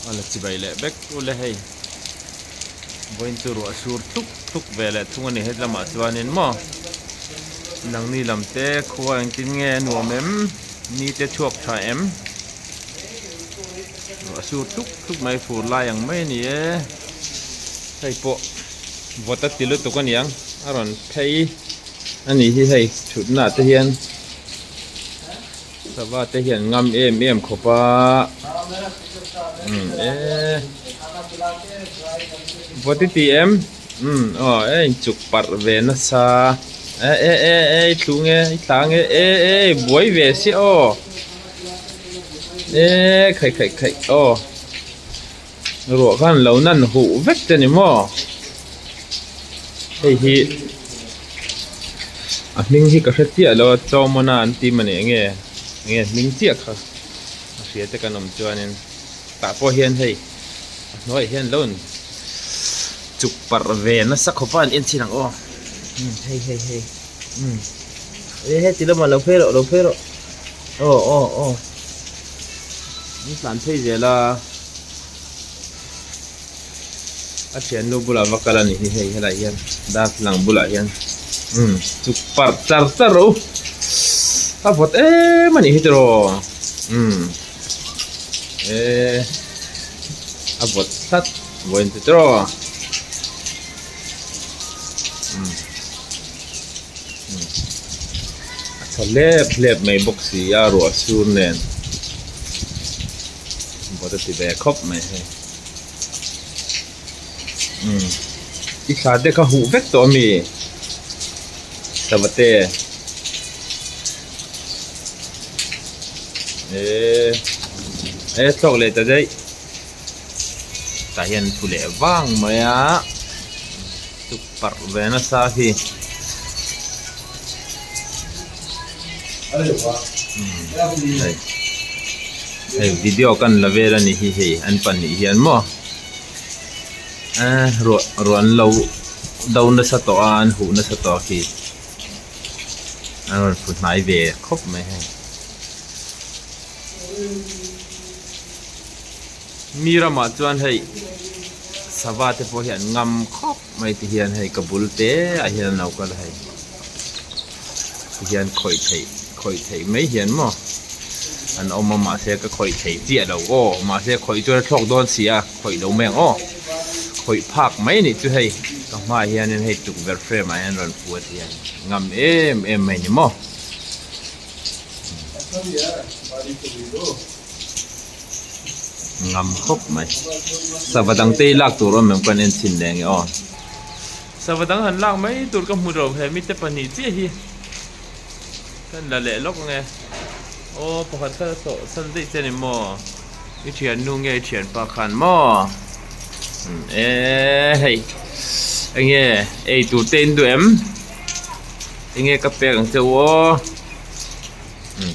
A la chibai leh vek ule hei. Vawiin chu ruah sur tluk tluk ve leh thung a ni het lamah chuanin maw nangni lam te khua engtin nge a nuam em ni te chhuak tha em ruah sur tluk tluk mai fur lai ang mai a ni e hei pawh vawt a ti lutuk a niang a rawn phei a nih hi hei thutna ah te hian. Sava te hian ngam em em khawp a umm e vawt i ti em umm aw e inchuk parh ve nasa e e e e i thlu nge i tla nge e e i buai ve si aw e khaih khaih khaih aw ruah khan lo nan huh vek che ni maw hei hi a hming hi ka hre chiah lo a chawmawna an ti mawni enge enge hming chiah kha a hria te kan awm chuanin tah pawh hian hei a hnuaiah hian lo in chuk parh ve nasa khawp a an en chhin ang aw hei hei hei umm e heti lamah lo phei rawh lo phei rawh aw aw aw. An tlan phei zel a, a thiannu bulah va kal a nih hi hei helai hian darthlalang bulah hian umm chuk parh char char rawh u a vawt em a nih hi tiraw umm eee a vawt tlat vawiin chu tiraw umm. A tha hlep hlep mai bawk si a ruah sur nen vawt a ti ve khawp mai hei umm i thla te kha huh vek tawh ami savate eee e thlawk leh ta daih tah hian thu leh vang mai a. Parh ve nasa khi. Hei hei video kan la vel a ni hi hei an pahnih hian maw eh ruah ruah an lo do nasa tawh a an huh nasa tawh a khi an rawn fu hnai ve khawp mai hei. Mi ramah chuan hei sava te pawh hi an ngam khawp mai ti hian hei ka bul te ah hian an lo kal a hei ti hian khawih theih khawih theih mai hian maw an awm a mahse ka khawih thei chiah lo aw mahse khawih chuan a thlawk dawn si a khawih lo mai ang aw khawih phak mai anih chu hei ka hmaah hianin hei tukverh frame ah hian rawn fu a ti hian ngam em em mai ni maw. Ngam khawp mai. Sava dang te hi lak tur awm em kan en chhin leh nge aw. Sava dang han lak mai tur ka hmu ro he mite pahnih chiah hi kan la leh lawk ange. Aw pakhat kha sawh san daih che ni maw i thiannu nge i thianpa khan maw e hei enge ei tur te in duh em enge ka pek ang che u aw.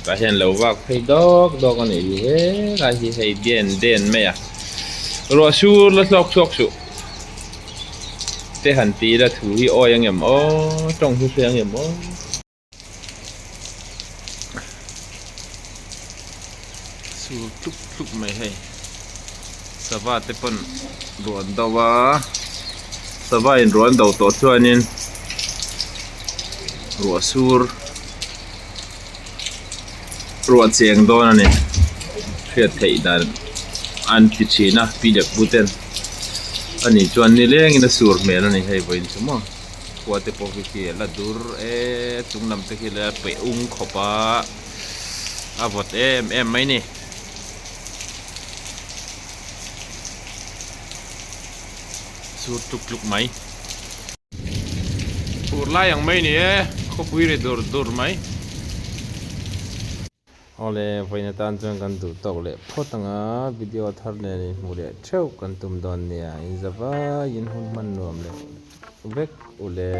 Tah hian lo vak phei dawk dawk a nih hi helai hi hei den den mai a ruah sur la hlawk chhuak suh te han ti ila thu hi awi ang em aw tawng hi hre ang em aw. Sur tluk tluk mai hei sava te pawn ruah an do a sava in ruah an do tawh chuanin ruah sur. Ruah cheng dawn a ni. Hriat theih dan an ti thin a pi leh pu ten a nih chuan nilengin a sur hmel a ni hei vawiin chu maw khua te pawh khi khi a la dur e chung lam te khi la peh ung khawp a a vawt em em mai ni. Sur tluk tluk mai. Fur lai ang mai ni e, khawpui ri dur dur mai. Awle, vawiin atan chuan kan duh tawk leh phawt ang a, video thar nen inhmuh leh theuh kan tum dawn nia, inza vaiin hun hman nuam leh vek ule.